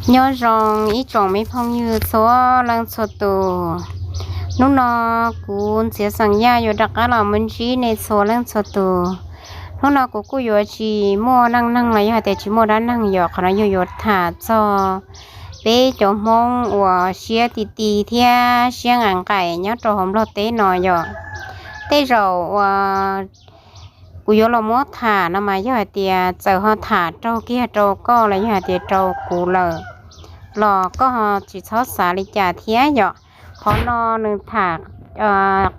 Nyob zoo ib tsoom me phooj ywg txhua leej txhua tus. Hnub no kuv Ntxhiav Xeem Yaj yuav rov qab los mus ntsib nej txhua leej txhua tus. Hnub no kuv kuj yuav tsis muaj neej neeg los yog hais tias tsis muaj dab neeg, yog qhov no yog yuav tham txog peb cov Hmoob uas siab ti ti thiab siab nqaim nqaim nyob rau hauv Nplog teb no yom. Tej zaum uas kuv yuav los muab tham no mas yog hais tias txawm ho tham raug kiag rau koj los yog hais tias rau kuv lawm los koj ho tsis txhob xav li cas thiab yom. Qhov no nws tham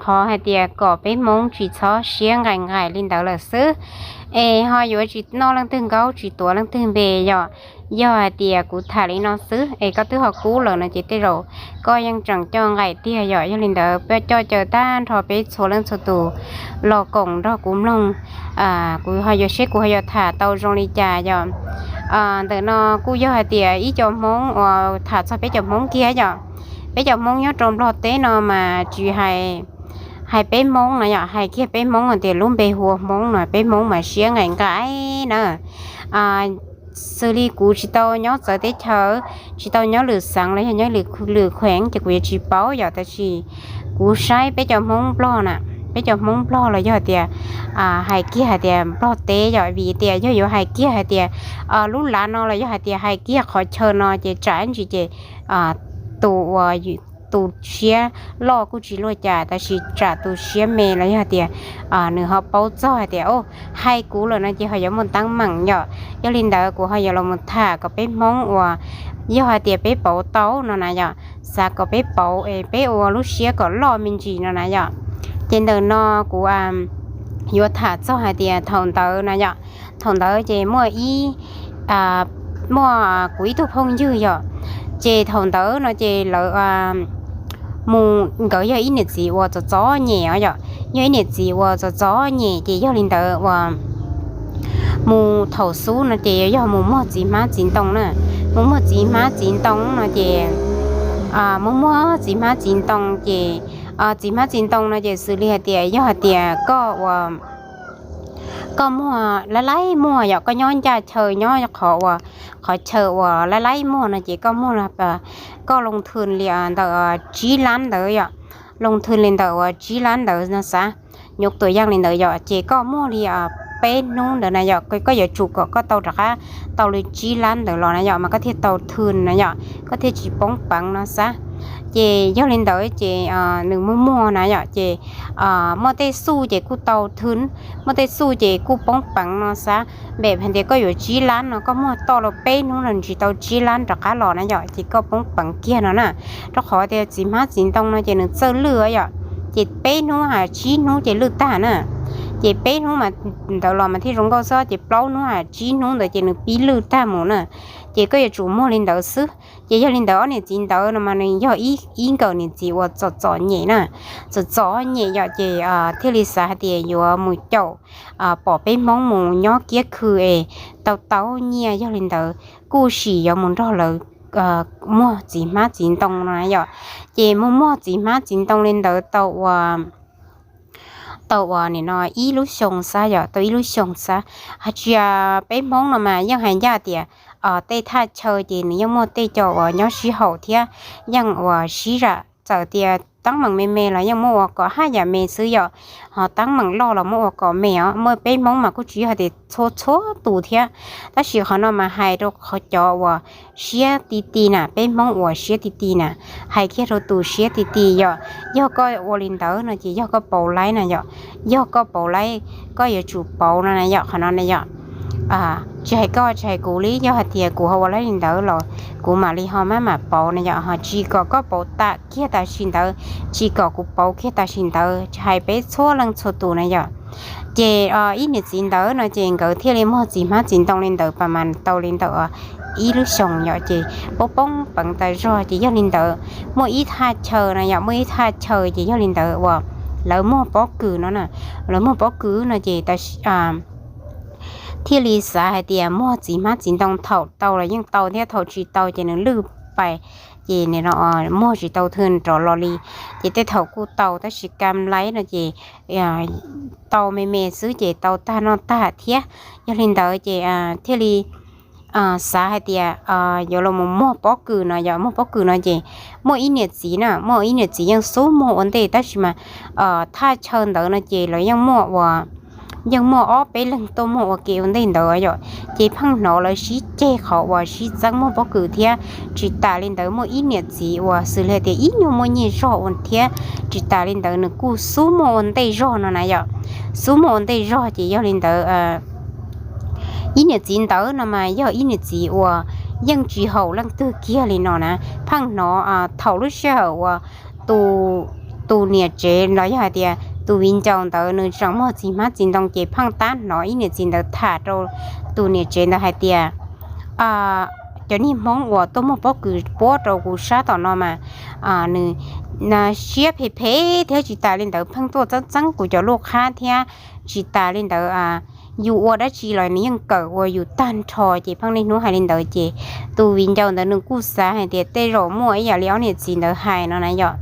qhov hais tias kom peb Hmoob tsis txhob siab nqaim nqaim li ntawd lawm xwb. Es ho yuav tsis noj leej twg nkaub tsis tuav leej twg npe yom. Yog hais tias kuv tham li no xwb es koj twb ho kub lawm no ces tej zaum koj yeej tseem coj nqaim tiag yom. Yog li ntawd peb coj caw tag nrho peb txhua leej txhua tus los koom nrog kuv mloog, kuv ho yuav seb kuv ho yuav tham tau zoo li cas yom. Ntawm no kuj yog hais tias ib co Hmoob uas tham txog peb cov Hmoob kiag yom. Peb cov Hmoob nyob rau Nplog teb no mas tsis hais, hais peb Hmoob no yom, hais kiag peb Hmoob hais tias lub npe hu ua Hmoob no peb Hmoob mas siab nqaim nqaim na. Xws li kuv tsis tau nyob txawv teb chaws, tsis tau nyob lwm xeev los yog nyob lwm kheev ces kuv yuav tsis paub yom, tab sis kuv saib peb cov Hmoob Nplog na, peb cov Hmoob Nplog los yog hais tias hais kiag hais tias Nplog teb yom, vim tias yog yuav hais kiag hais tias lub lav no los yog hais tias hais kiag qhov chaw no ces tsam ib ntsis ces tus uas tus siab loj kuj tsis luaj cas, tab sis tsam tus siab me los yog hais tias nws ho paub txog hais tias hais kuv lawm no ces ho yuav muaj teeb meem yom. Yog li ntawd kuv ho yuav los mus tham kom peb Hmoob uas yog hais tias peb pauv tau no na yom, xav kom peb pauv es peb ua lub siab kom loj me ntsis no na yom. Ces ntawm no kuv yuav tham txog hais tias thaum ntawd na yom, thaum ntawd ces muaj ib, muaj kuv ib tug phooj ywg yom, ces thaum ntawd no ces lawv mus, nkawd yog ib niam txiv uas txom txom nyem os yom, yog ib niam txiv uas txom txom nyem ces yog li ntawd uas mus thaum xub no ces yog mus muag txiv hmab txiv ntoo na, mus muag txiv hmab txiv ntoo no ces mus muag txiv hmab txiv ntoo ces txiv hmab txiv ntoo no ces xws li hais tias yog hais tias koj ua, koj muag laib laib muag yom, koj nyob ncaj chaw nyob qhov uas, qhov chaw uas laib laib muag no ces koj muag, koj loo thwm li ntawm tsib lab ntawd yom, loo thwm li ntawm uas tsib lab ntawd no xav, nyuv tuam yeej li ntawd yom, ces koj muag li peb hnub ntawd na yom, koj yuav tsum kom koj tau rov qab tau li tsib lab ntawd los na yom mas koj thiaj tau thwm na yom, koj thiaj tsis poob peev no xav. Ces yog li ntawd ces nws muag muag na yom, ces muaj tej xuj ces kuj tau thwm, muaj tej xuj ces kuj poob peev no xav. Npem hais tias koj yuav tsib lab no koj muag toj los peb hnub no tsis tau tsib lab rov qab los na yom, ces koj poob peev kiag no na. Rau qhov tias txiv hmab txiv ntoo no ces nws txawj lwj yom, ces peb hnub ha tsib hnub ces lwj tag na. Ces peb hnub mas ntawd los mas thiaj zoo nkauj xwb, ces plaub hnub ha tsib hnub ntawd ces nws pib lwj tag mus na. Ces koj yuav tsum muag li ntawd xwb. Ces yog li ntawd ob niam txiv ntawd no mas nws yog ib nkawm niam txiv uas txom txom nyem na, txom txom nyem yom, ces thiaj li xav hais tias yuav mus caum, pom peb Hmoob mus nyob kiab khw es tau tau nyiaj, yog li ntawd kuj sim yuav mus nrog lawv muag txiv hmab txiv ntoo no na yom. Ces muag muag txiv hmab txiv ntoo li ntawd tau ua, tau ua nim no ib lub xyoo xav yom, tau ib lub xyoo xav. Hais tias peb Hmoob no mas yeej hais ncaj tias tej thaj chaw ces nws yeej muaj tej co uas nyob sib haum thiab yeej uas sib zam, txawm tias teeb meem me me los yeej muab ua kom haj yam me xwb yom, ho teeb meem loj los muab ua kom me os. Muaj peb Hmoob mas kuj tsis yog tias txhua txhua tus thiab, tab sis qhov no mas hais rau qhov cov uas siab ti ti na, peb Hmoob uas siab ti ti na, hais kiag rau tus siab ti ti yom. Yog koj ua li ntawd no ces yog koj pauv laib na yom, yog koj pauv laib, koj yuav tsum pauv no na yom, qhov no na yom. Tsis hais koj tsis hais kuv li, yog hais tias kuv ho ua laib li ntawd los kuv mam li ho maj mam pauv na yom, ho tsis kom koj pauv tam kiag tam sim ntawd, tsis kom kuv pauv kiag tam sim ntawd, tsis hais peb txhua leej txhua tus na yom. Ces ib niam txiv ntawd no ces nkawd thiaj li muag txiv hmab txiv ntoo li ntawd pas mas tau li ntawm ib lub xyoos yom, ces poob poob peev tas zog. Ces yog li ntawd muaj ib thaj chaw na yom, muaj ib thaj chaw ces yog li ntawd uas lawv muag pob kws no na, lawv muag pob kws no ces thiaj li xav hais tias muag txiv hmab txiv ntoo, thaum tau los yeej tau thiab, thaum tsis tau ces nws lwj pais, ces nim no muag tsis tau thwm rov los li. Ces tej thaum kuj tau tab sis kam laib no ces tau me me xwb ces tau tag noj tag thiab. Yog li ntawd ces thiaj li xav hais tias yuav los mus muag pob kws no. Yog muag pob kws no ces muaj ib niam txiv na, muaj ib niam txiv yeej xub muag ua ntej, tab sis mas thaj chaw ntawd no ces lawv yeej muaj ua yeej muaj ob peb leeg tuaj muag ua ke ua ntej ntawd yom. Ces pheej hnov lawv sib ceg qhov uas sib txeeb muag pob kws thiab. Tsis tas li ntawd muaj ib niam txiv uas xws li hais tias ib nyuag muaj nyiaj zog ua thiab. Tsis tas li ntawd nws kuj xub muag ua ntej zog no na yom. Xub muag ua ntej zog ces yog li ntawd ib niam txiv ntawd no mas yog ib niam txiv uas yeej tsis haum leej twg kiag li no na. Pheej hnov thaum lub sij hawm uas tus niam tsev los yog hais tias tus viv ncaus ntawd nws tseem muag txiv hmab txiv ntoo ces pheej tab hnov ib niam txiv ntawd tham rau tus niam tsev ntawd hais tias cov niag Hmoob uas tuaj muag pob kws puab rau kuv sab tom no mas nws siab phem phem thiab. Tsis tas li ntawd pheej tuaj txeeb txeeb kuv cov luj qhab thiab. Tsis tas li ntawd yus ua dab tsi los nws yeej kawm ua yus tag nrho. Ces pheej niaj hnub hais li ntawd ces tus viv ncaus ntawd nws kuj xav hais tias tej zaum muaj ib yam li ob niam txiv ntawd hais no na yom.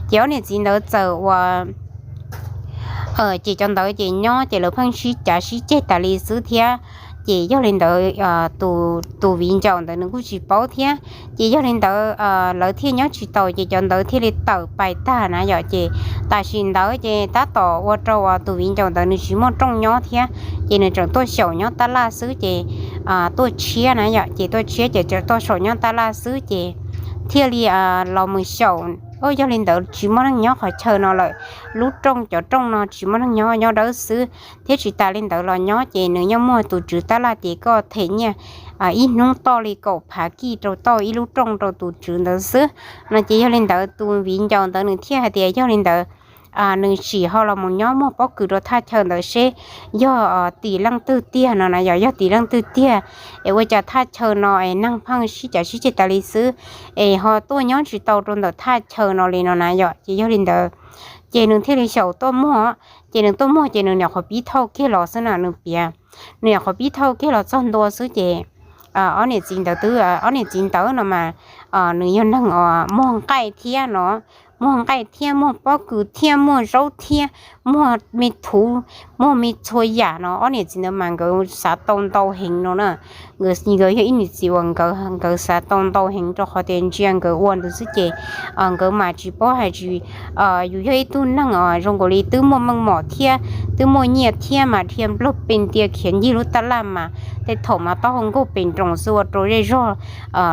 Ces ob niam txiv ntawd txawm ua ces cov ntawd ces nyob ces lawv pheej sib cav sib ceg tas li xwb thiab. Ces yog li ntawd tus viv ncaus ntawd nws kuj tsis paub thiab. Ces yog li ntawd lawv thiaj nyob tsis taus ces cov ntawd thiaj li tawm pais tag na yom. Ces tam sim ntawd ces tab tom ua rau tus viv ncaus ntawd nws tsis muaj rooj nyob thiab. Ces nws tseem tuaj xyaum nyob tab laj xwb ces tuaj tshiab na yom. Ces tuaj tshiab ces tseem tuaj xyaum nyob tab laj xwb ces thiaj li los mus xyaum, yog li ntawd tsis muaj neeg nyob qhov chaw no lawm. Lub rooj, cov rooj no tsis muaj neeg nyob, nyob dawb xwb. Thiab tsis tas li ntawd los nyob ces nws yeej muaj tus tswv tab laj ces koj them nyiaj ib hnub toj li kaum phav kij rau toj ib lub rooj rau tus tswv ntawd xwb no. Ces yog li ntawd tus viv ncaus ntawd nws thiaj hais tias yog li ntawd nws sim ho los mus nyob muag pob kws rau thaj chaw ntawd seb yog tim leej twg tiag no na yom. Yog tim leej twg tiag es ua cas thaj chaw no es neeg pheej sib cav sib ceg tas li xwb es ho tuaj nyob tsis tau rau ntawm thaj chaw no li no na yom. Ces yog li ntawd ces nws thiaj li xyaum tuaj muag. Ces nws tuaj muag ces nws nyuam qhuav pib thauj kiag los xwb na, nws piav, nws nyuam qhuav pib thauj kiag los txog ntua xwb ces ob niam txiv ntawd twb, ob niam txiv ntawd no mas nws yog neeg muag nqaij thiab no, muag nqaij thiab muag pob kws thiab muag zaub thiab muag me thuv, muag me txhua yam no. Ob niam txiv ntawd mas nkawd xav tau ntau heev no na. Nkawd, nkawd yog ib niam txiv uas nkawd, nkawd xav tau ntau heev rau qhov tias ntsia nkawd ua ntawd xwb ces nkawd mas tsis paub hais tsis, yus yog ib tug neeg zoo nkaus li twb muaj meej mom thiab, twb muaj nyiaj thiab mas dhia nplawg pes ntia khiav ncig lub tab laj mas tej thaum mas taub hau nkaug pes nroos xwb ua rau zej zog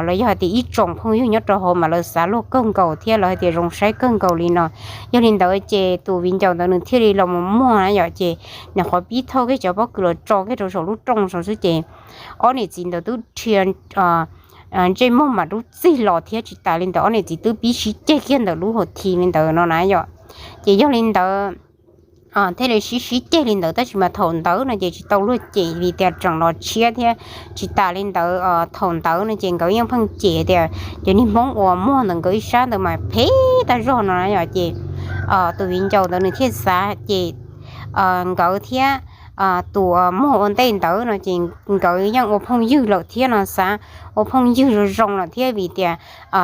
los yog hais tias ib tsoom phooj ywg nyob rau hauv mas lawv xav luag kawg nkaus thiab lawv hais tias zoo saib kawg nkaus li no. Yog li ntawd ces tus viv ncaus ntawd nws thiaj li los mus muag na yom. Ces nws qhov pib thauj kiag cov pob kws los tso kiag rau saum lub rooj saud xwb ces ob niam txiv ntawd twb dhia ntsej muag mas dub txig los thiab. Tsis tas li ntawd ob niam txiv twb pib sib ceg kiag ntawm lub hauv thi li ntawd no na yom. Ces yog li ntawd thiaj li sib sib ceg li ntawd tab sis mas thaum ntawd no ces tsis tau luag cem vim tias tseem los tshiab thiab. Tsis tas li ntawd thaum ntawd no ces nkawd yeej pheej cem tias cov niag Hmoob uas muag ntawm nkawd ib sab ntawd mas phem tag zog no na yom. Ces tus viv ncaus ntawd nws thiaj xav ces nkawd thiab tus muag ua ntej ntawd no ces nkawd yeej ua phooj ywg lawm thiab no, xav ua phooj ywg zoo zoo lawm thiab vim tias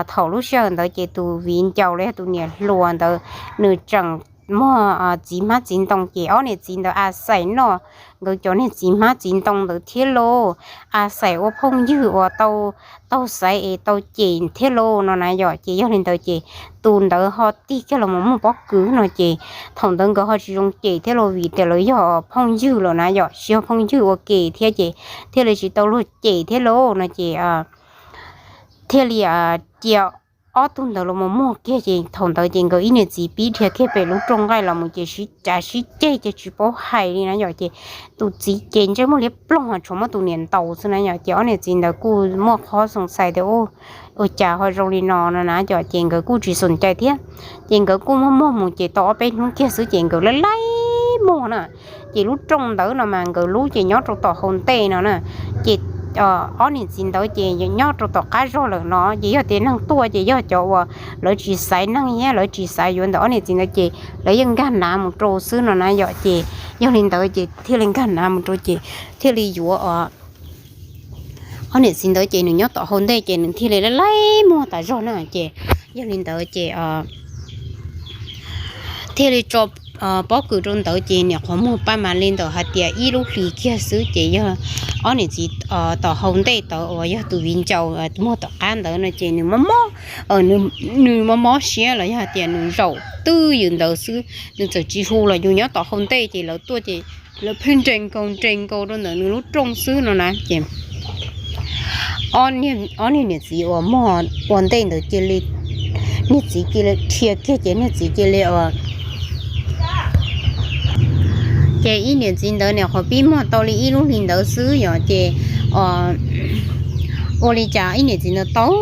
thaum lub sij hawm ntawd ces tus viv ncaus los yog tus niam hluas ntawd nws tseem muag txiv hmab txiv ntoo ces ob niam txiv ntawd a xais noj nkawd cov niag txiv hmab txiv ntoo ntawd thiab lauj, a xais ua phooj ywg uas tau, tau xaiv es tau cem thiab lauj no na yom. Ces yog li ntawd ces tus ntawd ho tig kiag los mus muag pob kws no ces thaum ntawd nkawd ho tsis zoo cem thiab lauj vim tias lawv yog phooj ywg lawm na yom, tsis yog phooj ywg ua ke thiab ces thiaj li tsis tau luag cem thiab lauj no ces thiaj li cia ob tug ntawd los mus muag kiag ces thaum ntawd ces nkawd ib niam txiv pib dhia kiag pem lub rooj nqaij los mus ces sib cav sib ceg ces tsis paub hais li na yom. Ces tus txiv ces ntsej muag liab ploog tshuav muab tus niam ntaus xwb na yom. Ces ob niam txiv ntawd kuj muaj qhov xoo xais tias ua cas ho zoo li no no na yom, ces nkawd kuj tsis xom cai thiab. Ces nkawd kuj muag muag mus ces tau ob peb hnub kiag xwb ces nkawd laib laib muag na. Ces lub rooj ntawd no mas nkawd lub ces nyob rau tom hauv ntej no na. Ces ob niam txiv ntawd ces nyob rau tom qab zog lawm no ces yog tias neeg tuaj ces yog cov uas lawv tsis xaiv neeg thiab lawv tsis xav yuav ntawm ob niam txiv ntawd ces lawv yeej nkag nav mus rau xwb no na yom. Ces yog li ntawd ces thiaj li nkag nav mus rau ces thiaj li yuav ob niam txiv ntawd ces nws nyob tom hauv ntej ces nws thiaj li laib laib muag tas zog na. Ces yog li ntawd ces thiaj li tso pob kws rau ntawd ces niam qhuav muag paj mas li ntawm hais tias ib lub hlis kiag xwb ces yog ob niam txiv tom hau ntej tod uas yog tus viv ncaus muag tom qab ntawd no ces nws mob mob, nws mob mob siab los yog hais tias nws zaum twj ywm ntawd xwb, nws txawm tsis hu los yus nyob tom hau ntej ces lawv tuaj ces lawv pheej nres nkaus nres nkaus rau ntawm nws lub rooj xwb no na ces ob niag niam txiv uas muag ua ntej ntawd cia li, niag txiv cia li dhia kiag ces niag txiv cia li ces ib niam txiv ntawd niam qhuav pib muag tau li ib lub hlis ntawd xwb yom ces ua li cas ib niam txiv ntawd tau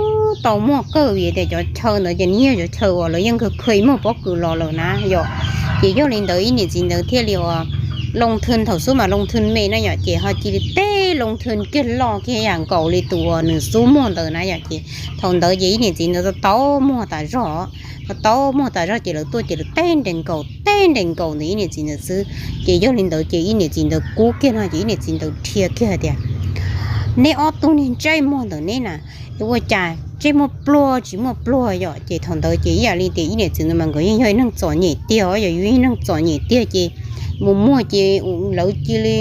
tau muag kawg vim tias cov chaw ntawd ces nws yog cov chaw uas lawv yeej kawg kheev muag pob kws los lawm na yom. Ces yog li ntawd ib niam txiv ntawd thiaj li uas loo thwj thaum xub mas loo thwj me na yom ces ho cia li teb loo thwj kiag loj kiag yam nkaus li tus uas nws xub muag ntawd na yom ces thaum ntawd ces ib niam txiv ntawd tau tau muag tas zog, tau tau muag tas zog ces lawv tuaj ces lawv teb nres nkaus teb nres nkaus ntawm ib niam txiv ntawd xwb. Ces yog li ntawd ces ib niam txiv ntawd kub kiag no ces ib niam txiv ntawd dhia kiag tias neb ob tug niag ntsej muag ntawm neb na, ua cas ntsej muag pluag tsis muaj pluag yom ces thaum ntawd ces ib yam li tias ib niam txiv ntawd mas nkawd yeej yog ib neeg txom nyem tiag os yom, yus ib neeg txom nyem tiag ces mus muag ces lawv cia li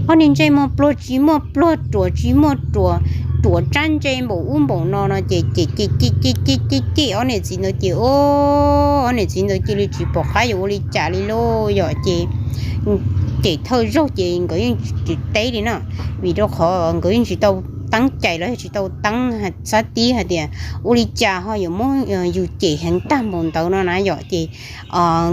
ob niag ntsej muag pluag tsis muaj pluag ruam tsis muaj ruam, ruam tsab ntse npaum ub npaum no no ces ces ces ces ces ces ces ob niam txiv ntawd ces ob niam txiv ntawd cia li tsis pom qab yuav ua li cas li lauj yom ces ces thawj zaug ces nkawd yeej tsis teb li na, vim rau qhov nkawd yeej tsis tau teeb cai los yog tsis tau teeb xav tib hais tias ua li cas ho yuav muab yus cem heev tag npaum ntawd no na yom ces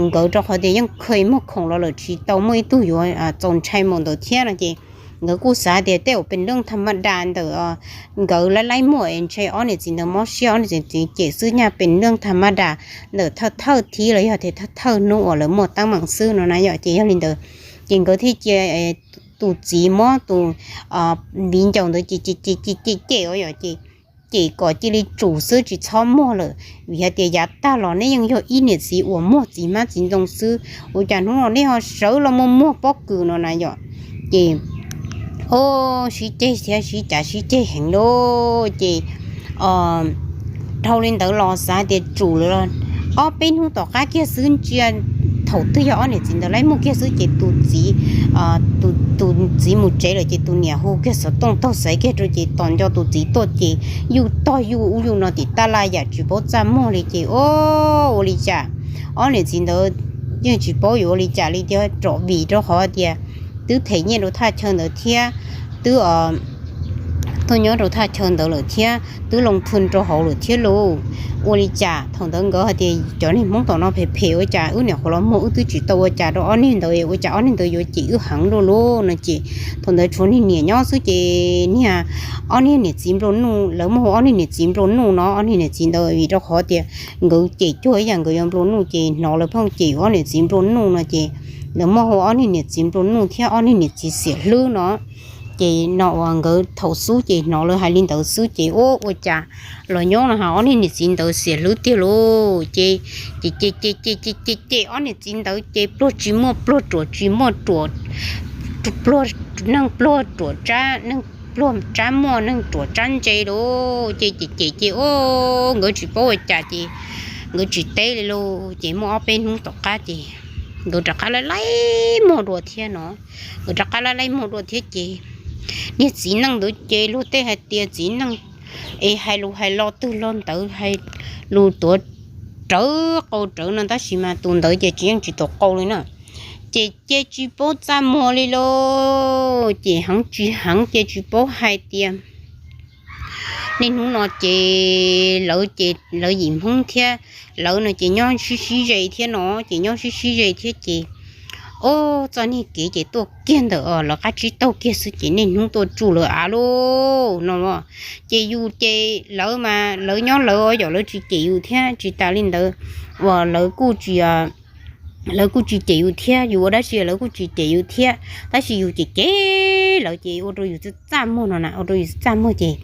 nkawd rau qhov tias yeej kheev muag khoom los lawm tsis tau muaj ib tug yuav txaus ntshai npaum ntawd thiab no ces nkawd kuj xav tias tej zaum pes leej tham ma das ntawm nkawd laib laib muag es ntshe ob niam txiv ntawd mob siab ob niam txiv cem xwb nyaj pes leej tham ma das ntawm thawj thawj thib los yog tias thawj thawj hnub uas lawv muaj teeb meem xwb no na yom ces yog li ntawd ces nkawd thiaj cia tus txiv muab tus viv ncaus ntawd ces ces ces ces ces ces ua yom ces ces kom cia li tsum xwb tsis txhob muag lawm vim hais tias yav tag los neb yeej yog ib niam txiv uas muag txiv hmab txiv ntoo xwb ua cas hnub no neb ho sawv los muag muag pob kws no na yom ces o sib ceg thiab sib cav sib ceg heev lauj ces dhau li ntawd los xav tias tsum lawm los ob peb hnub tom qab kiag xwb ntsia thaum twg yog ob niam txiv ntawd laib muag kiag xwb ces tus txiv tus txiv mus tsev lawm ces tus niam hu kiag xov tooj taug xaiv kiag rau ces tos nco tus txiv tuaj ces yuj tog yuj ub yuj no tim tab laj yam tsis paub txaj muag li ces o ua li cas ob niam txiv ntawd yeej tsis paub yuav ua li cas li thiab rov vim rau qhov tias twb them nyiaj rau thaj chaw ntawd thiab twb tuaj nyob rau thaj chaw ntawd lawm thiab twb loo thwj rau hauv lawm thiab lauj. Ua li cas thaum ntawd nkawd hais tias cov niag Hmoob tom no phem phem ua cas wb niam qhuav los muag wb twb tsis tau ua cas rau ob niag ntawd ua cas ob niag ntawd yuav cem wb heev luaj lauj no ces thaum ntawd tshuav niag niam nyob xwb ces niag ob niag niam txiv nplua nuj lawv muaj hu ob niag niam txiv nplua nuj no ob niag niam txiv ntawd vim rau qhov tias nkawd cem cuag ib yam nkawd yuav nplua nuj ces hnov lawv pheej cem ob niam txiv nplua nuj no ces lawv muaj hu ob niag niam txiv nplua nuj thiab ob niag niam txiv xiam hlwb no ces no uas nkawd thaum xub ces hnov lawv hais li ntawd xwb ces ua ua cas los nyob no ha ob niag niam txiv ntawd xiam hlwb tiag lauj ces ces ces ces ces ces ces ob niam txiv ntawd ces pluag tsis muaj pluag ruam tsis muaj ruam pluag neeg pluag ruam tsab neeg pluag tsab muaj neeg ruam tsab ntse lauj ces ces ces ces o nkawd tsis paub ua cas ces nkawd tsis teb li lauj ces muaj ob peb hnub tom qab ces nkawd rov qab laib laib muag dua thiab no nkawd rov qab laib laib muag dua thiab ces niag txiv neej ntawd ces luag tej hais tias txiv neej es hais lus hais lo twg los ntawd hais lus tuav rawv qau rawv no tab sis mas tus ntawd ces tsis yeej tsis tuav qau li na ces ces tsis paub txaj muag li lauj ces heev tsis heev ces tsis paub hais tias niaj hnub no ces lawv ces lawv yim Hmoob thiab lawv no ces nyob sib sib ze thiab no ces nyob sib sib ze thiab ces o txoj niag kev ces tuaj kiag ntawm os lawv qab tsib taug kiag xwb ces niaj hnub tuaj tsuj lawv av lauj no ces yus ces lawv mas lawv nyob lawv yom lawv tsis cem yus thiab tsis tas li ntawd uas lawv kuj tsis lawv kuj tsis cem yus thiab yus ua dab tsi lawv kuj tsis cem yus thiab tab sis yus ces cem lawv ces ua rau yus txaj muag no na ua rau yus txaj muag ces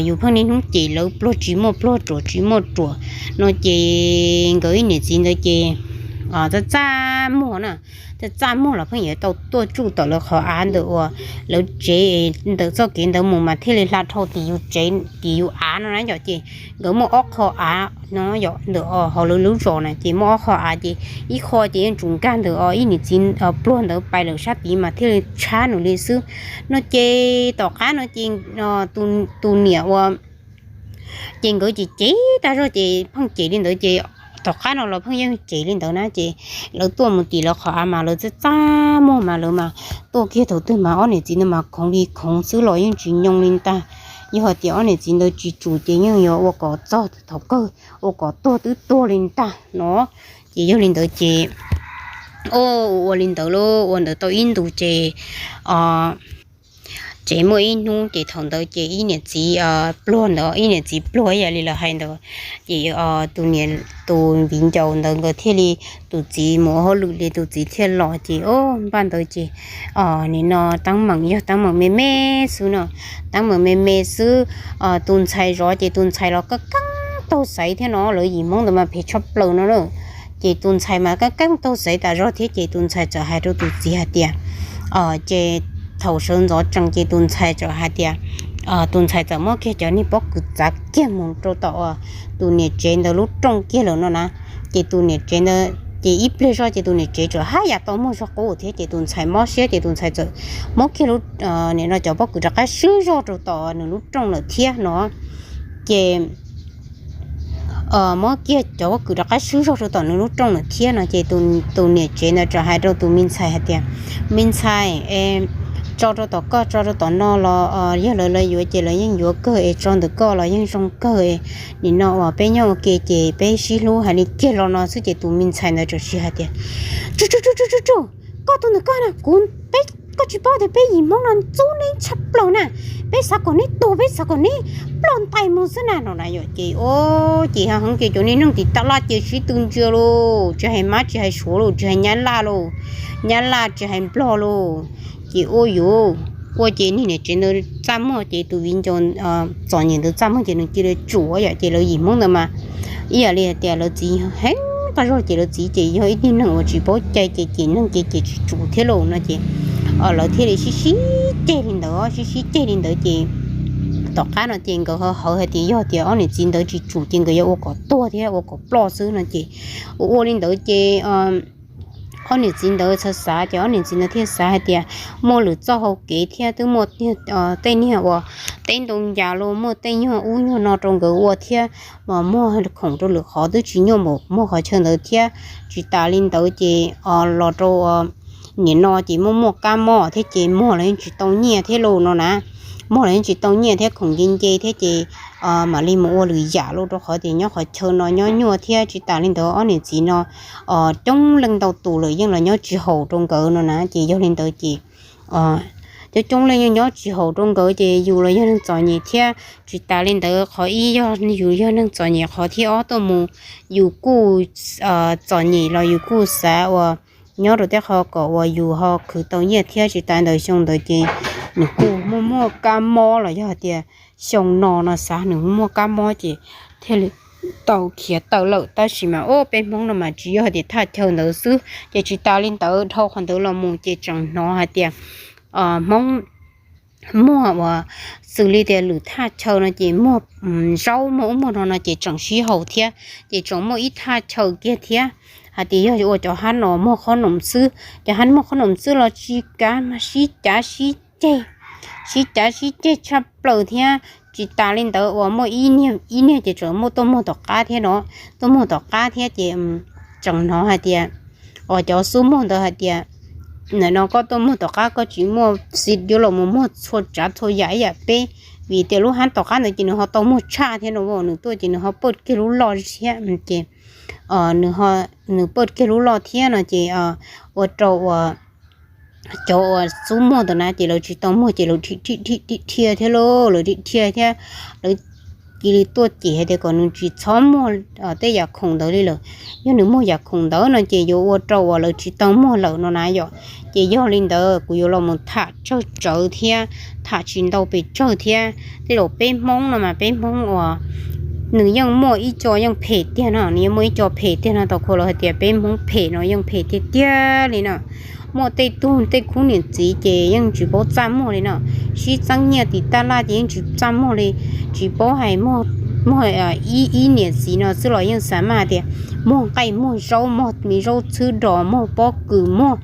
yus pheej niaj hnub ces lawv pluag tsis muaj pluag ruam tsis muaj ruam no ces nkawd ib niam txiv ntawd ces txaj txaj muag na, txaj txaj muag los pheej yuav tau tuaj tsuj tom lawv qhov av ntawm uas lawv tsev, ntawm txoj kev ntawd mus mas thiaj li hla dhau tim yus tsev tim yus av no na yom. Ces nkawd muaj ob qho av no yom, ntawm hauv lawv lub zos na ces muaj ob qho av ces ib qho ces yeej tsuas nkag ntawm ib niam txiv pluag ntawd pais lawm sab tid mas thiaj li tshab nws li xwb no. Ces tom qab no ces tus niam ua ces nkawd ces cem tag zog ces pheej cem li ntawd ces tom qab no los pheej yeej cem li ntawd na. Ces lawv tuaj mus tim lawv qhov av mas lawv txaj txaj muag mas lawv mas tuaj kiag thaum twg mas ob niam txiv ntawd mas khoov li khoov xwb los yeej tsis nyoo li ntag. Yog hais tias ob niam txiv ntawd tsis tsum ces yeej yuav ua kom txog thaum kawg, ua kom tuag twb tuag li ntag no. Ces yog li ntawd ces ua ua li ntawd lauj, ua ntawd tau ib ntus ces ces muaj ib hnub ces thaum ntawd ces ib niam txiv pluag ntawd, ib niam txiv pluag ib yam li lawv hais ntawd, ces tus viv ncaus ntawd nkawd thiaj li, tus txiv mus ua hauj lwm li tus txiv thiaj los ces o npaj ntawd ces nim no teeb meem yog teeb meem me me xwb no, teeb meem me me xwb. Tus ntxhais zov ces tus ntxhais los keeb keeb taug xaiv thiab no, lawv yim Hmoob ntawd mas phem tshaj plaws no na. Ces tus ntxhais mas keeb keeb taug xaiv tas zog thiab ces tus ntxhais txawm hais rau tus txiv hais tias ces thaum sawv ntxov tsees ces tus ntxhais txawm hais tias, tus ntxhais txawm muab kiag cov niag pob kws txav kiag mus rau tom tus niam tsev ntawd lub rooj kiag lawm no na. Ces tus niam tsev ntawd ces ib pliag zog ces tus niam tsev txawm haj yam tau muag zog qub thiab ces tus ntxhais mob siab ces tus ntxhais txawm muab kiag lub, nim no cov pob kws rov qab swb zog rau tom nws lub rooj lawm thiab no. Ces muab kiag cov pob kws rov qab swb zog rau tom nws lub rooj lawm thiab no ces tus niam tsev ntawd txawm hais rau tus me ntxhais hais tias, me ntxhais, tso rau tom koj tso rau tom no los yog lawv lawv yuav ces lawv yeej yuav kawg es tso ntawm koj los yeej zoo kawg. Nim no uas peb nyob ua ke ces peb sib hlub hais li kiag los no xwb ces tus me ntxhais ntawd txawm hais tias, tsu tsu tsu tsu tsu, koj tus ntawm koj na kuv, peb, koj tsis paub tias peb yim Hmoob no ntxub neb tshaj plaws na, peb xav kom neb tuag peb xav kom neb ploj ntais mus xwb na no na yom. Ces o ces ha heev ces cov niag neeg tim taj laj ces sib tw ntsia lauj, tsis hais mab tsis hais suav lauj, tsis hais nyab laj lauj, nyab laj tsis hais nplog lauj. Ces ua yuav ua ces niag niam tsev ntawd txaj muag ces tus viv ncaus txom nyem ntawd txaj muag ces nws cia li tsum yom. Ces lawv yim Hmoob ntawd mas ib yam li hais tias lawv txiv heev qab zog ces lawv txiv ces yog ib tug neeg uas tsis paub cai ces cem neeg ces cem tsis tsum thiab lauj no ces lawv thiaj li sib sib ceg li ntawd, sib sib ceg li ntawd ces tom qab no ces nkawd ho hawv hais tias yog tias ob niam txiv ntawd tsis tsum ces nkawd yuav ua kom tuag thiab ua kom ploj xwb no ces ua ua li ntawd ces ob niam txiv ntawd xav xav ces ob niam txiv ntawd thiaj xav hais tias muaj lwm txoj hau kev thiab twb muaj tej niag uas teb ntoo ncas los muaj tej nyuag ub nyuag no rau nkawd ua thiab mas muag khoom rau lwm qhov twb tsis nyuaj npaum muag qhov chaw ntawd thiab. Tsis tas li ntawd ces los rau nim no ces muaj muaj kab mob thiab ces muag los yeej tsis tau nyiaj thiab lauj no na, muag los yeej tsis tau nyiaj thiab khoom nce nce thiab ces mam li mus ua lwm yam lauj rau qhov tias nyob qhov chaw no nyob nyuaj thiab tsis tas li ntawd ob niam txiv no coob leej ntau tus lawm yeej los nyob tsis haum rau nkawd no na ces yog li ntawd ces coob coob leej yeej nyob tsis haum rau nkawd ces yus los yog neeg txom nyem thiab tsis tas li ntawd qhov ib yog yus yog neeg txom nyem qhov thib ob tuaj mus yus kuj txom nyem los yus kuj xav uas nyob rau tej qho kom uas yus ho khwv tau nyiaj thiab tsis tas ntawd xyoo ntawd ces nws kuj muaj muaj kab mob los yog hais tias xyoo no no xav nws muaj kab mob ces thiaj li tau khiav tawm lawm tab sis mas o peb Hmoob no mas tsis yog hais tias thaj chaw ntawd xwb ces tsis tas li ntawd dhau qhov ntawd los mus ces tseem hnov hais tias Hmoob muag uas xws li tias lwm thaj chaw no ces muag zaub muag ub muag no no ces tseem sib haum thiab ces tseem muaj ib thaj chaw kiag thiab hais tias yog ua cov hab no muag qhob noom xwb, cov hab muag qhob noom xwb los tsis kav mas sib cav sib ceg, sib cav sib ceg tshaj plaws thiab tsis tas li ntawd uas muaj ib niag ces tseem muaj tuaj muag tom qab thiab no, tuaj muag tom qab thiab ces tseem hnov hais tias uas cov xub muag ntawd hais tias nim no koj tuaj muag tom qab koj tsis muaj xi yuav los mus muag txhua tsav txhua yam ib yam peb vim tias lub hab tom qab ntawd ces nws ho tau muag tshaj thiab no nws tuaj ces nws ho pawj kiag lub loj thiab ces nws pawj kiag lub loj thiab no ces ua rau uas cov uas xub muag ntawd na ces lawv tsis tau muag ces lawv dhia thiab lauj, lawv dhia thiab lawv cia li tuaj cem hais tias kom nws tsis txhob muag tej yam khoom ntawd li lawm. Yog nws muag yam khoom ntawd no ces yuav ua rau uas lawv tsis tau muag lawm no na yom. Ces yog li ntawd kuv yuav los mus tham tsawg tsawv thiab tham tsis ntau pes tsawg thiab tej zaum peb Hmoob no mas peb Hmoob uas nws yeej muaj ib co yeej phem tiag no, nws yeej muaj ib co phem tiag no, tau khuv los hais tias peb Hmoob phem no yeej phem tiag tiag li no. Muaj tej tug tej khub niam txiv ces yeej tsis paub txaj muag li no, sib txeeb nyiaj tim taj laj ces yeej tsis txaj muag li, tsis paub hais muag, muag ib ib niam txiv no xwb los yeej xav mas tias muag nqaij muag zaub muag me zaub txhwb dos muag pob kws muag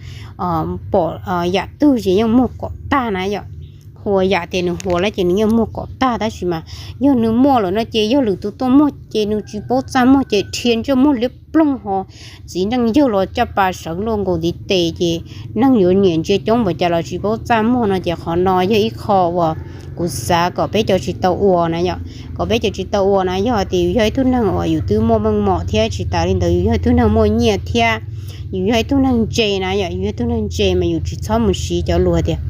pom yam twg ces yeej muag kom tag na yom. Huas yam tias nws huas lawm ces nws yeej muag kom tag, tab sis mas yog nws muaj lawm no ces yog lwm tus tuaj muag ces nws tsis paub txaj muag ces dhia ntsej muag liab ploog ho txiv neej yawg los caj pas sawv luaj nkaus ntiv tes ces neeg yuav nyiam ntsia coob npaum cas los tsis paub txaj muag no ces qhov no yog ib qho uas kuv xav kom peb cov tsis tau ua na yom, kom peb cov tsis tau ua na. Yog tias yus yog ib tug neeg uas yus twb muaj meej mom thiab tsis tas li ntawd yus yog ib tug neeg muaj nyiaj thiab yus yog ib tug neeg ntse na yom, yus yog ib tug neeg ntse mas yus tsis txhob mus siv cov lus tias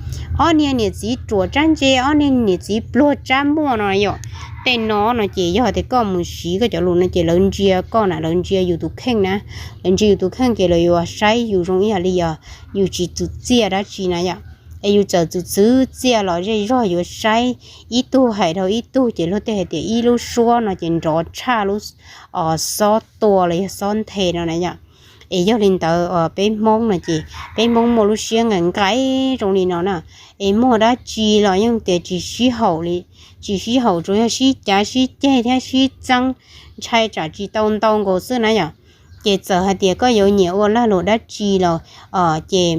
ob niag niam txiv ruam tsab ntse, ob niag niam txiv pluag tsab muaj no yom. Tej no no ces yog tias koj mus siv koj cov lus no ces lawv ntsia koj na, lawv ntsia yus tus kheej na, lawv ntsia yus tus kheej ces lawv yuav saib yus zoo ib yam li yog yus tsis txwv txiaj dab tsi na yom. Es yus txawm txwv txwv txiaj los zej zog yuav saib ib tug hais rau ib tug ces luag tej hais tias ib lub suab no ces nrov tshaj lub xob tua los yog xob nthe no na yom. Es yog li ntawd peb Hmoob no ces peb Hmoob muaj lub siab nqaim nqaim zoo li no na, es muag dab tsi los yeej tias tsis sib haum li, tsis sib haum tsuas yog sib cav sib ceg thiab sib txeeb ntshai tsam tsis tau ntau nkaus xwb na yom. Ces txawm hais tias koj yuav nyiam ua lag luam dab tsi los ces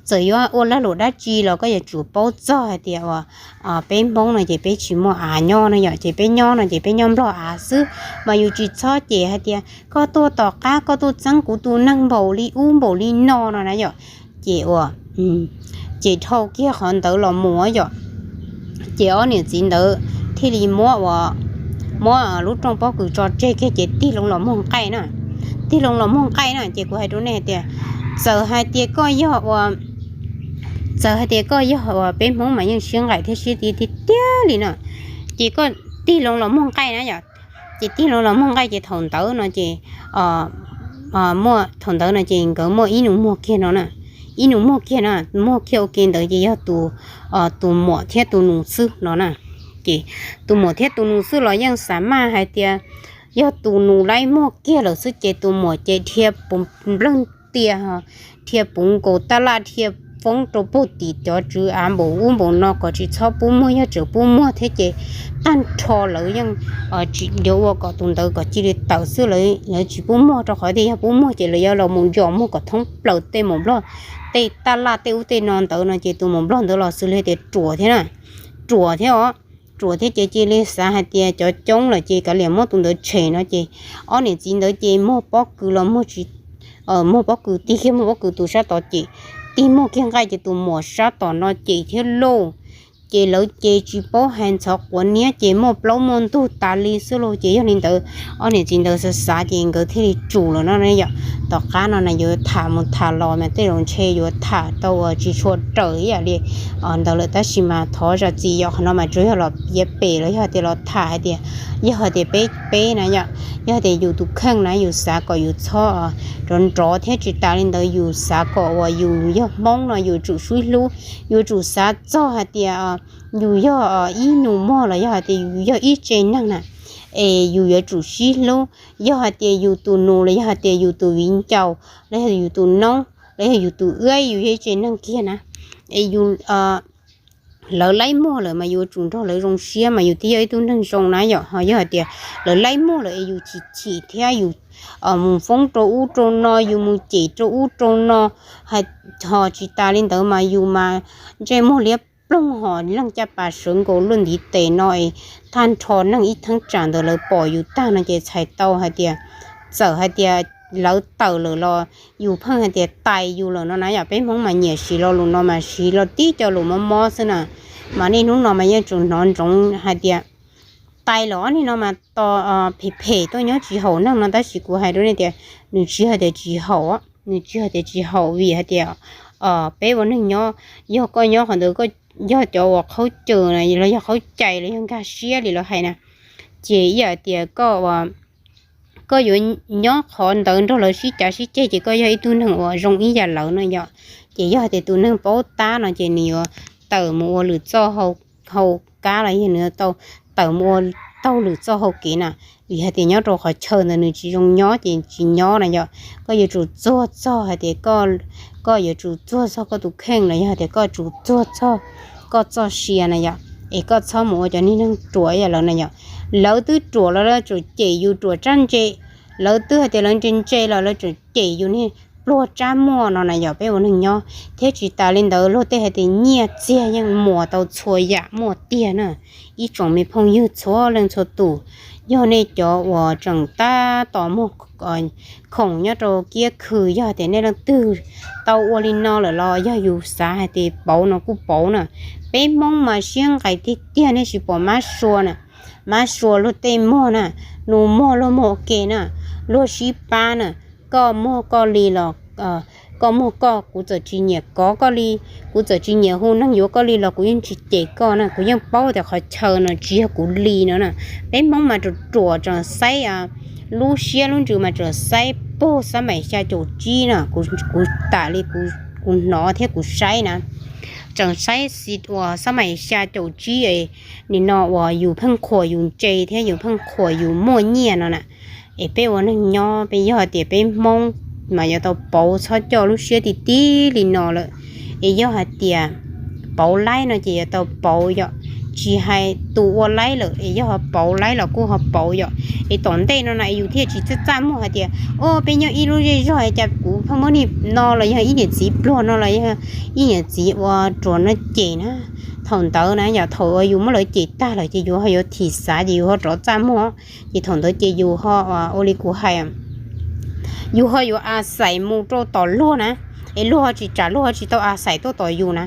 txawm yuav ua lag luam dab tsi los koj yuav tsum paub txog hais tias uas peb Hmoob no ces peb tsis muaj av nyob no yom, ces peb nyob no ces peb nyob nplog av xwb. Mas yus tsis txhob ces hais tias koj tuaj tom qab koj tuaj txeeb kuv tus neeg npaum li ub npaum li no no na yom. Ces uas ces dhau kiag qhov ntawd los mus yom, ces ob niam txiv ntawd thiaj li muab uas muab lub rooj pob kws tso tseg kiag ces tig loo los muag nqaij na. Tig loo los muag nqaij na ces kuv hais rau nej hais tias txawm hais tias koj yog ua txawm hais tias koj yog uas peb Hmoob mas yeej siab nqaim thiab siab ti tiag tiag li no, ces koj tig loo los muag nqaij na yom. Ces tig loo los muag nqaij ces thaum ntawd no ces muaj thaum ntawd no ces nkawd muaj ib nus muag kiag no na, ib nus muag kiag no, muag kiag ua ke ntawd ces yog tus tus muam thiab tus nus xwb no na. Ces tus muam thiab tus nus xwb los yeej xav mas hais tias yog tus nus laib muag kiag lawm xwb ces tus muam ces dhia puv npleeg tias dhia puv nkaus taj laj dhia foob rau puag tim cov tswv av npaum ub npaum no kom tsis txhob pub muag, yog tseem pub muag thiab ces tag nrho lawv yeej tsis yuav ua kom tus ntawd kom cia li tawm xwb, lawv tsis pub muag rau qhov tias yog pub muag ces lawv yuav los mus yos muag kom thoob plaws tej maum nplog, tej taj laj tej ub tej no ntawd no ces tus maum nplog ntawd los xws li tias ruam thiab na, ruam thiab os, ruam thiab ces cia li xav hais tias cov coob lawm ces kav liam muab tus ntawd tshem no ces ob niam txiv ntawd ces muag pob kws los muag tsis muag pob kws tig kiag muag pob kws tus sab tod ces tig muag kiag nqaij ces tus muam sab tom no ces thiab lauj. Ces lawv ces tsis paub hais ntxhov quav niab ces muaj plaub muaj ntug tas li xwb lauj. Ces yog li ntawd ob niam txiv ntawd xav xav ces nkawd thiaj li tsum lawm no yom. Tom qab no na yuav tham mus tham los mas tej zaum ntshe yuav tham tau uas tsis tshua raws ib yam li ntawd lawm, tab sis mas thov zam txim yom, qhov no mas tsuas yog los piav pem los yog tias los tham hais tias yog hais tias peb peb na yom, yog tias yus tus kheej na yus xav kom yus txhob nrov nrov thiab tsis tas li ntawd yus xav kom uas yus yog Hmoob no yus tsum sib hlub, yuav tsum xav txog hais tias yus yog ib nus muag los yog hais tias yus yog ib tse neeg na, es yus yuav tsum sib hlub. Yog hais tias yus tus nus los yog hais tias yus tus viv ncaus los yog yus tus noob los yog yus tus wb, yus yog ib tse neeg kiag na, es yus lawv laib muag lawm mas yuav tsum nrog lawv zoo siab mas yus thiaj yog ib tug neeg zoo na yom. Ho yog hais tias lawv laib muag lawm es yus chim chim thiab yus mus foob rau ub rau no, yus mus cem rau ub rau no, ho tsis tas li ntawd mas yus mas ntsej muag liab ploog ho leej caj pas sawv nkaus luaj ntiv tes no es tag nrho neeg ib theeb tsam ntawd lawv pom yus tag no ces txhais tau hais tias txawm hais tias lawv tawm lawm los yus pheej hais tias tais yus lawm no na yom. Peb Hmoob mas nyiam siv lo lus no mas siv los tib co lus mob mob xwb na. Mas niaj hnub no mas yeej tsuas hnov ntsoov hais tias tais los ob niag no mas tos phem phem tuaj nyob tsis haum neeg no, tab sis kuv hais rau nej tias nws tsis hais tias tsis haum, nws tsis hais tias tsis haum vim hais tias peb ua neeg nyob, yog koj nyob qhov ntawd koj yog cov uas qhaub caws na los yog qhaub cais los yog nkag siab li lawv hais na, ces ib yam tias koj yuav nyob qhov ntawd nrog lawv sib cav sib ceg ces koj yog ib tug neeg uas zoo ib yam lawv no yom. Ces yog tias tus neeg paub tab no ces nws yuav tawm mus ua lwm txoj hau kab los yog nws tau tawm mus ua taug lwm txoj hau kev na. Vim hais tias nyob rau qhov chaw ntawd nws tsis zoo nyob ces tsis nyob na yom. Koj yuav tsum txuag txog hais tias koj, koj yuav tsum txuag txog koj tus kheej los yog hais tias koj tsum txuag txog koj txoj sia na yom. Es koj txhob mus ua cov niag neeg ruam ib yam lawv na yom. Lawv twb ruam los lawv tseem cem yus ruam tsab ntse, lawv twb hais tias lawv ntse ntse los lawv tseem cem yus niag pluag tsab muag no na yom. Peb ua neeg nyob thiab tsis tas li ntawd luag tej hais tias nyiaj txiag yeej muas tau txhua yam muaj tiag na. Ib tsoom me phooj ywg txhua leej txhua tus, yog nej cov uas tseem tab tom muag khoom nyob rau kiab khw, yog tias nej leej twg tau ua li no lawm los yog yus xav hais tias pauv no kuj pauv na. Peb Hmoob mas siab nqais tiag tiag, nej tsis pom Mab Sua na, Mab Sua luag tej muag na, nws muag luag muag ua ke na, luag sib pab na. Koj muag koj li los, koj muag koj, kuv txawm tsis nyiam kov koj li, kuv txawm tsis nyiam hu neeg yuav koj li los kuv yeej tsis cem koj na. Kuv yeej paub tias qhov chaw no tsis yog kuv li no na. Peb Hmoob mas ruam ruam tseem saib, lub siab lub ntsws mas tseem saib puag xab maim xya caum tsib na. Kuv tam li kuv hnov thiab kuv saib na, tseem saib xi uas xab maim xya caum tsib es nim no uas yus pheej qhuas yus ntse thiab yus pheej qhuas yus muaj nyiaj no na. Es peb ua neeg nyob peb yog tias peb Hmoob mas yuav tau pauv, txhob coj lub siab ti tib li no lawm. Es yog hais tias pauv laib no ces yuav tau pauv yom, tsis hais tus ua laib lawm es yog ho pauv laib los kuj ho pauv yom. Es tom ntej no na es yus thiaj tsis txaj txaj muag hais tias, o, peb nyob ib lub zej zog es cas kuv pheej muab niag no los yog ib niam txiv pluag no los yog ib niam txiv ua ruam no cem na. Thaum ntawd na yom, thaum uas yus muab lawv cem tag lawm ces yus ho yuav thim xav ces yus ho rov txaj muag, ces thaum ntawd ces yus ho ua li kuv hais, yus ho yuav a xais mus rau tom luag na, es luag ho tsis tsam, luag ho tsis tau a xais tuaj tom yus na,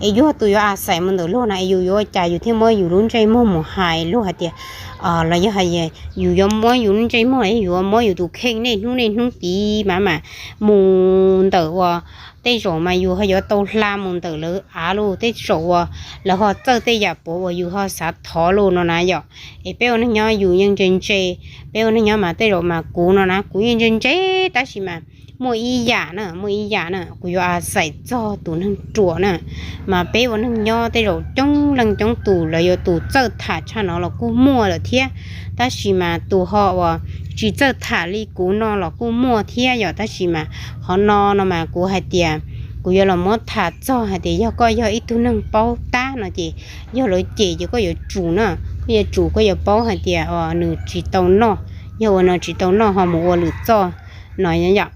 es yus ho tus yuav a xais mus ntawm luag na, es yus yuav ua cas yus thiaj muab yus lub ntsej muag mus hais luag hais tias, los yog hais yus yuav muab yus lub ntsej muag, yus yuav muab yus tus kheej niaj hnub niaj hnub tiv mas mas mus ntawm uas tej zaum mas yus ho yuav tau hla mus ntawm lawv av los, tej zaum uas lawv ho txawj tej yam puav uas yus ho xav thov los no na yom. Es peb ua neeg nyob yus yeej ntse ntse, peb ua neeg nyob mas tej zaum mas kuv no na kuv yeej ntse ntse, tab sis mas muaj ib yam na, muaj ib yam na kuv yuav a xais txog tus neeg ruam na. Mas peb ua neeg nyob tej zaum coob leej coob tus lawv yuav tus txawj tham tshaj no los kuj muaj lawm thiab, tab sis mas tus ho uas tsis txawj tham li kuv no los kuj muaj thiab yom. Tab sis mas qhov no no mas kuv hais tias kuv yuav los muab tham txog hais tias yog koj yog ib tug neeg paub tab no ces yog lawv cem ces koj yuav tsum na, koj yuav tsum, koj yuav paub hais tias nws tsis tau noj, yog ua no tsis tau noj ho mus ua lwm txoj no yom.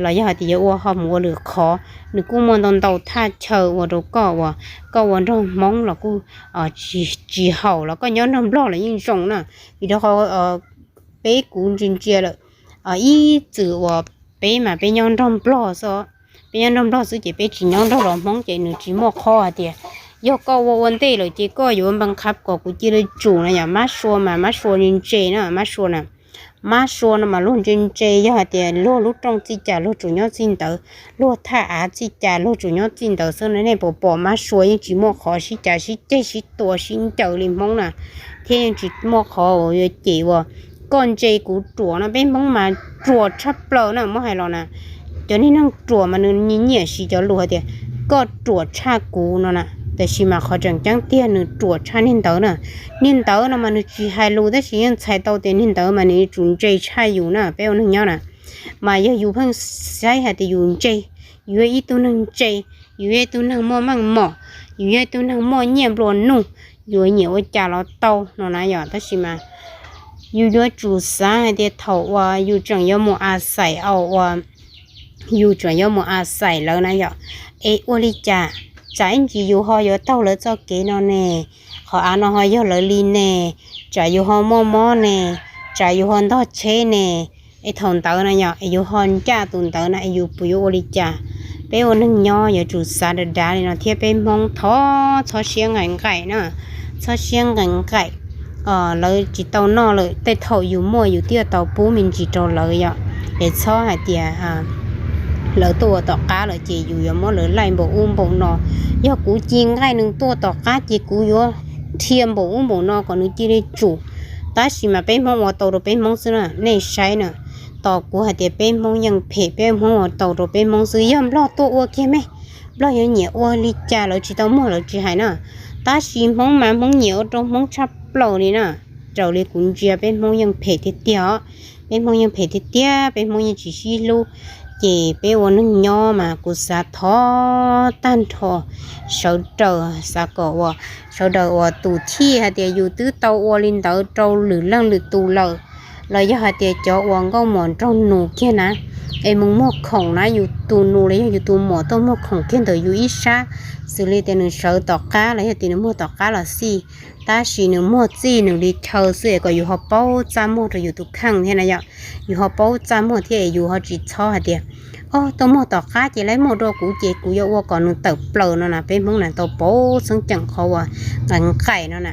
Los yog hais tias yuav ua ho mus ua lwm qhov, nws kuj muaj ntau ntau thaj chaw ua rau koj uas koj ua nrog Hmoob los kuj tsis haum, los koj nyob nrog Nplog los yeej zoo na. Vim rau qhov peb kuv ntsia ntsia lawm, ib txwm uas peb mas peb nyob nrog Nplog xwb, peb nyob nrog Nplog xwb ces peb tsis nyob nrog los Hmoob ces nws tsis muaj qhov hais tias yog koj ua ua ntej lawm ces koj yuav npee qhab kom kuv cia li tsum na yom. Mab Sua mas Mab Sua ntse ntse na, Mab Sua na, Mab Sua no mas luag ntse ntse, yog hais tias luag lub rooj txij cas luag tsum nyob txij ntawd, luag thaj av txij cas luag tsum nyob txij ntawd xwb na. Nej puas pom Mab Sua yeej tsis muaj qhov sib cav sib ceg sib tua sib ncaws li Hmoob na, thiab yeej tsis muaj qhov uas yuav cem uas koj ntse kuv ruam no. Peb Hmoob mas ruam tshaj plaws na, muab hais los na, cov niag neeg ruam mas nws nyiam siv cov lus hais tias koj ruam tshaj kuv no na. Tab sis mas qhov tseem ceeb tiag nws ruam tshaj niag ntawd na. Niag ntawd no mas nws tsis hais lus tab sis yeej txhais tau tias niag ntawd mas nws yuav tsum ntse tshaj yus na. Peb ua neeg nyob na, mas yog yus pheej saib hais tias yus ntse, yus yog ib tug neeg ntse, yus yog ib tug neeg muaj meej mom, yus yog ib tug neeg muaj nyiaj nplua nuj, yus nyiam ua cas los tau no na yom. Tab sis mas yus yuav tsum xav hais tias thaum uas yus tseem yuav mus a xais, au, uas yus tseem yuav mus a xais lawv na yom, es ua li cas tsam ib ntsis yus ho yuav taug lawv txoj kev no ne, qhov av no ho yog lawv li ne, tsam yus ho muaj mob ne, tsam yus ho ntog tsheb ne. Es thaum ntawd no yom, es yus ho ncaj tus ntawd na, es yus puas yuav ua li cas? Peb ua neeg nyob yuav tsum xav dav dav li no thiab. Peb Hmoob thov txhob siab nqaim nqaim na, txhob siab nqaim nqaim. Lawv tsis tau noj lawm, tej thaum yus muaj yus thiaj tau pub me ntsis rau lawv yom. Es txhob hais tias lawv tuaj ua tom qab lawm ces yus yuav muab lawv laij npaum ub npaum no. Yog kuv ci nqaij nws tuaj tom qab ces kuv yuav dhia npaum ub npaum no kom nws cia li tsum. Tab sis mas peb Hmoob ua tau rau peb Hmoob xwb na, nej saib na. Tos kuv hais tias peb Hmoob yeej phem, peb Hmoob ua tau rau peb Hmoob xwb. Yog Nplog tuaj ua kiag me, Nplog yuav nyiam ua li cas lawv tsis tau muag lawv tsis hais na. Tab sis Hmoob mas Hmoob nyiam ua rau Hmoob tshaj plaws li na. raws li kuv ntsia peb Hmoob yeej phem tiag tiag os. Peb Hmoob yeej phem tiag tiag, peb Hmoob yeej tsis sib hlub. Ces peb ua neeg nyob mas kuv xav thov tag nrho sawv daws, xav kom uas sawv daws uas tus thij hais tias yus twb tau ua li ntawd rau lwm leej lwm tus lawm, los yog hais tias cov uas nkauj muam nraug nus kiag na, es mus muag khoom na, yus tus nus los yog yus tus muam tuaj muag khoom kiag ntawm yus ib sab, xws li tias nws sawv tom qab los yog tias nws muag tom qab los xij, tab sis nws muag txij nws li chaw xwb es kom yus ho paub txaj muag rau yus tus kheej thiab na yom. Yus ho paub txaj muag thiab es yus ho tsis txhob hais tias, o, tuaj muag tom qab ces lawv muag rau kuv ces kuv yuav ua kom nws tawm plaws no na. Peb Hmoob na tau pauv xeeb ceem qhov uas nqaim nqaim no na.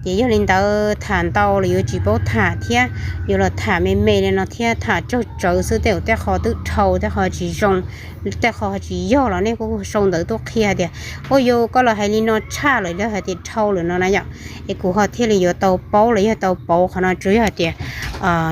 Ces yog li ntawd tham ntau los yuav tsis paub tham thiab, yuav los tham me me li no thiab tham tsawg tsawv xwb, tej zaum tej qho twb dhau, tej qho tsis zoo, tej qho tsis yog los nej kuj sau ntawv tuaj qhia hais tias, ua yus koj los hais li no tshaj lawm, yog hais tias dhau lawm no na yom. Es kuv ho thiaj li yuav tau paub los yog tau pauv qhov no, tsuas yog hais tias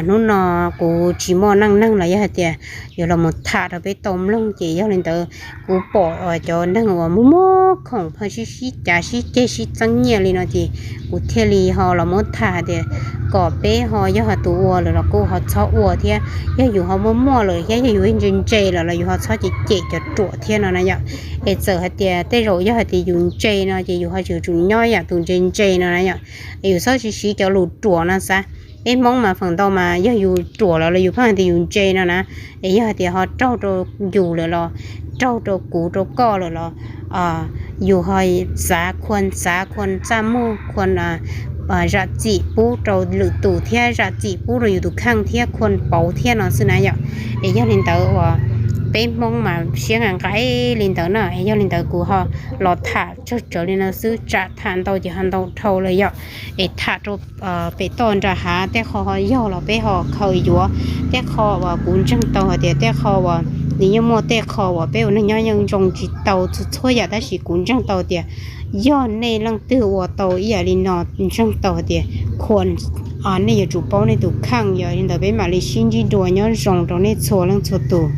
hnub no kuv tsis muaj neej neeg los yog hais tias yuav los mus tham rau peb tau mloog. Ces yog li ntawd kuv pom cov neeg uas muag muag khoom pheej sib sib cav sib ceg sib txeeb nyiaj li no ces kuv thiaj li ho los muab tham hais tias kom peb ho yog tus ua lawm los kuj ho txhob ua thiab. Yog yus ho muaj muaj lawm thiab yog yus ntse ntse lawm los yus ho txhob cem cem cov ruam thiab no na yom. Es txawm hais tias tej zaum yog hais tias yus ntse no ces yus ho yuav tsum nyob yam tus ntse ntse no na yom. Es yus txhob siv siv cov lus ruam no xav. Peb Hmoob mas feem ntau mas yog yus ruam lawm los yus pheej hais tias yus ntse no na. Es yog hais tias ho raug rau yus lawm los raug rau kuv rau koj lawm los yus ho xav khua, xav khua txaj muag, khua zam txim pub rau lwm tus thiab zam txim pub rau yus tus kheej thiab khua pauv thiab no xwb na yom. Es yog li ntawd uas peb Hmoob mas siab nqaim nqaim li ntawd na. Es yog li ntawd kuv ho los tham tsawg tsawv li no xwb, tsam tham ntau ces ho ntau dhau lawm yom. Es tham rau pem toj nram hav tej qho ho yog los peb ho khaws yuav. Tej qho uas kuv ntseeg tau hais tias tej qho uas nws yeej muaj tej qho uas peb ua neej nyob yeej zoo tsis tau txhua txhua yam, tab sis kuv ntseeg tau tias yog nej leej twg ua tau ib yam li no, ntseeg tau hais tias khua, nej yuav tsum paub nej tus kheej. Yog li ntawd peb mam li sib ntsib dua, nyob zoo rau nej txhua leej txhua tus.